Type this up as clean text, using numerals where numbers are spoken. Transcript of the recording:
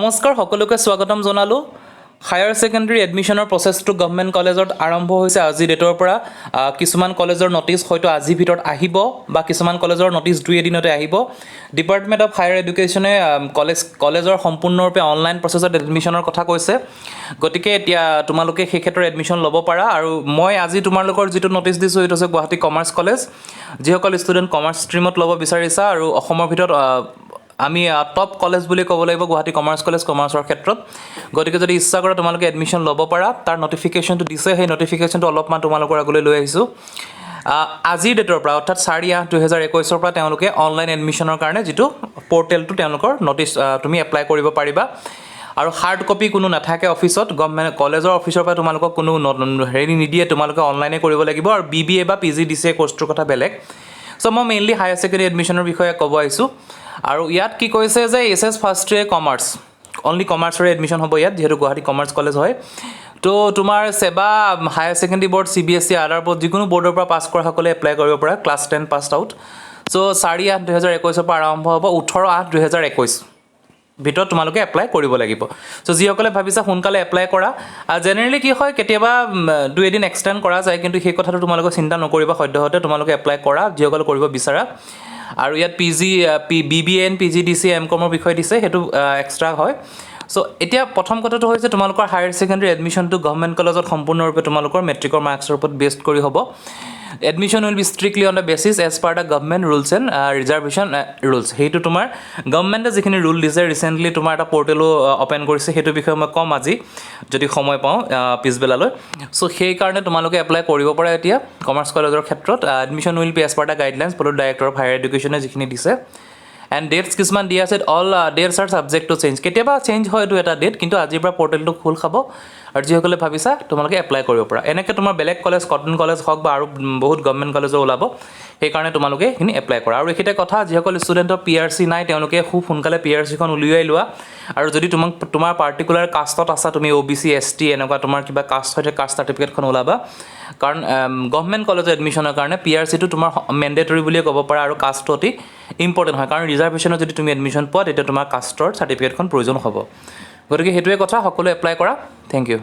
নমস্কাৰ, সকলোকে স্বাগতম জনালোঁ। হায়াৰ ছেকেণ্ডেৰী এডমিশ্যনৰ প্ৰচেছটো গভমেণ্ট কলেজত আৰম্ভ হৈছে আজিৰ ডেটৰ পৰা। কিছুমান কলেজৰ ন'টিছ হয়তো আজিৰ ভিতৰত আহিব বা কিছুমান কলেজৰ ন'টিছ দুই এদিনতে আহিব। ডিপাৰ্টমেণ্ট অফ হায়াৰ এডুকেশ্যনে কলেজৰ সম্পূৰ্ণৰূপে অনলাইন প্ৰচেছত এডমিশ্যনৰ কথা কৈছে। গতিকে এতিয়া তোমালোকে সেই ক্ষেত্ৰত এডমিশ্যন ল'ব পাৰা। আৰু মই আজি তোমালোকৰ যিটো ন'টিছ দিছোঁ, সেইটো হৈছে গুৱাহাটী কমাৰ্চ কলেজ। যিসকল ষ্টুডেণ্ট কমাৰ্চ ষ্ট্ৰীমত ল'ব বিচাৰিছা আৰু অসমৰ ভিতৰত আমি টপ কলেজ বুলি ক'ব লাগিব গুৱাহাটী কমাৰ্চ কলেজ কমাৰ্চৰ ক্ষেত্ৰত। গতিকে যদি ইচ্ছা কৰা, তোমালোকে এডমিশ্যন ল'ব পাৰা। তাৰ ন'টিফিকেশ্যনটো দিছে, সেই ন'টিফিকেশ্যনটো অলপমান তোমালোকৰ আগলৈ লৈ আহিছোঁ। আজিৰ ডেটৰ পৰা, অৰ্থাৎ 4/8/2021ৰ পৰা তেওঁলোকে অনলাইন এডমিশ্যনৰ কাৰণে যিটো পৰ্টেলটো, তেওঁলোকৰ ন'টিছ, তুমি এপ্লাই কৰিব পাৰিবা। আৰু হাৰ্ড কপি কোনো নাথাকে অফিচত। গভমেণ্ট কলেজৰ অফিচৰ পৰা তোমালোকক কোনো হেৰি নিদিয়ে, তোমালোকে অনলাইনে কৰিব লাগিব। আৰু বিবিএ বা পিজিডিচিএ কৰ্চটোৰ কথা বেলেগ। চ' মই মেইনলি হায়াৰ ছেকেণ্ডেৰী এডমিশ্যনৰ বিষয়ে ক'ব আহিছোঁ। আৰু ইয়াত কি কৈছে যে HS first year commerce, only কমাৰ্চৰে admission হ'ব ইয়াত, যিহেতু গুৱাহাটী কমাৰ্চ কলেজ হয়। তো তোমাৰ SEBA, higher secondary board, CBSE, other board, যিকোনো বৰ্ডৰ পৰা পাছ কৰাসকলে এপ্লাই কৰিব পাৰে, class 10 pass out. So 4/8/2021ৰ পৰা আৰম্ভ হ'ব, 18/8/2021 ভিতৰত তোমালোকে এপ্লাই কৰিব লাগিব। চ' যিসকলে ভাবিছা, সোনকালে এপ্লাই কৰা। জেনেৰেলি কি হয়, কেতিয়াবা দুই এদিন এক্সটেণ্ড কৰা যায়, কিন্তু সেই কথাটো তোমালোকে চিন্তা নকৰিবা। সদ্যহতে তোমালোকে এপ্লাই কৰা, যিসকলে কৰিব বিচাৰা। আৰু ইয়াত PG P BBA N PGDC, M কমৰ বিষয়ে দিছে, সেইটো এক্সট্ৰা হয়। চ' এতিয়া প্ৰথম কথাটো হৈছে, তোমালোকৰ হায়াৰ ছেকেণ্ডেৰী এডমিশ্যনটো গভমেণ্ট কলেজত সম্পূৰ্ণৰূপে তোমালোকৰ মেট্ৰিকৰ মাৰ্কছৰ ওপৰত বেছড কৰি হ'ব। Admission will be strictly on the basis as per the government rules and reservation rules. সেইটো তোমাৰ গভমেণ্টে যিখিনি ৰুল দিছে, ৰিচেণ্টলি তোমাৰ এটা পৰ্টেলো অ'পেন কৰিছে, সেইটো বিষয়ে মই ক'ম আজি যদি সময় পাওঁ পিছবেলালৈ। চ' সেইকাৰণে তোমালোকে এপ্লাই কৰিব পাৰা এতিয়া কমাৰ্চ কলেজৰ ক্ষেত্ৰত। Admission will be as per the guidelines follow director of higher এডুকেশ্যনে যিখিনি দিছে। এণ্ড ডেটছ কিছুমান দিয়া আছে। All dates are subject to change. কেতিয়াবা চেঞ্জ হয় এইটো এটা ডেট, কিন্তু আজিৰ পৰা পৰ্টেলটো খোল খাব আৰু যিসকলে ভাবিছা, তোমালোকে এপ্লাই কৰিব পাৰা। এনেকৈ তোমাৰ বেলেগ কলেজ, কটন কলেজ হওক বা আৰু বহুত গভমেণ্ট কলেজো ওলাব, সেইকাৰণে তোমালোকে এইখিনি এপ্লাই কৰা। আৰু এইখিনিতে কথা, যিসকল ষ্টুডেণ্টৰ পিআৰচি নাই, তেওঁলোকে খুব সোনকালে পিআৰচিখন উলিয়াই লোৱা। আৰু যদি তোমাক তোমাৰ পাৰ্টিকুলাৰ কাষ্টত আছা তুমি, অ'বিচি, এছটি, এনেকুৱা তোমাৰ কিবা কাষ্ট হয়, কাষ্ট চাৰ্টিফিকেটখন ওলাবা। কাৰণ গভমেণ্ট কলেজৰ এডমিশ্যনৰ কাৰণে পিআৰচিটো তোমাৰ মেণ্ডেটৰী বুলিয়ে ক'ব পাৰা। আৰু কাষ্টটো অতি ইম্পৰ্টেণ্ট হয়, কাৰণ ৰিজাৰ্ভেশ্যনত যদি তুমি এডমিশ্যন পোৱা, তেতিয়া তোমাৰ কাষ্টৰ চাৰ্টিফিকেটখন প্ৰয়োজন হ'ব। গতিকে সেইটোৱে কথা, সকলোৱে এপ্লাই কৰা। Thank you.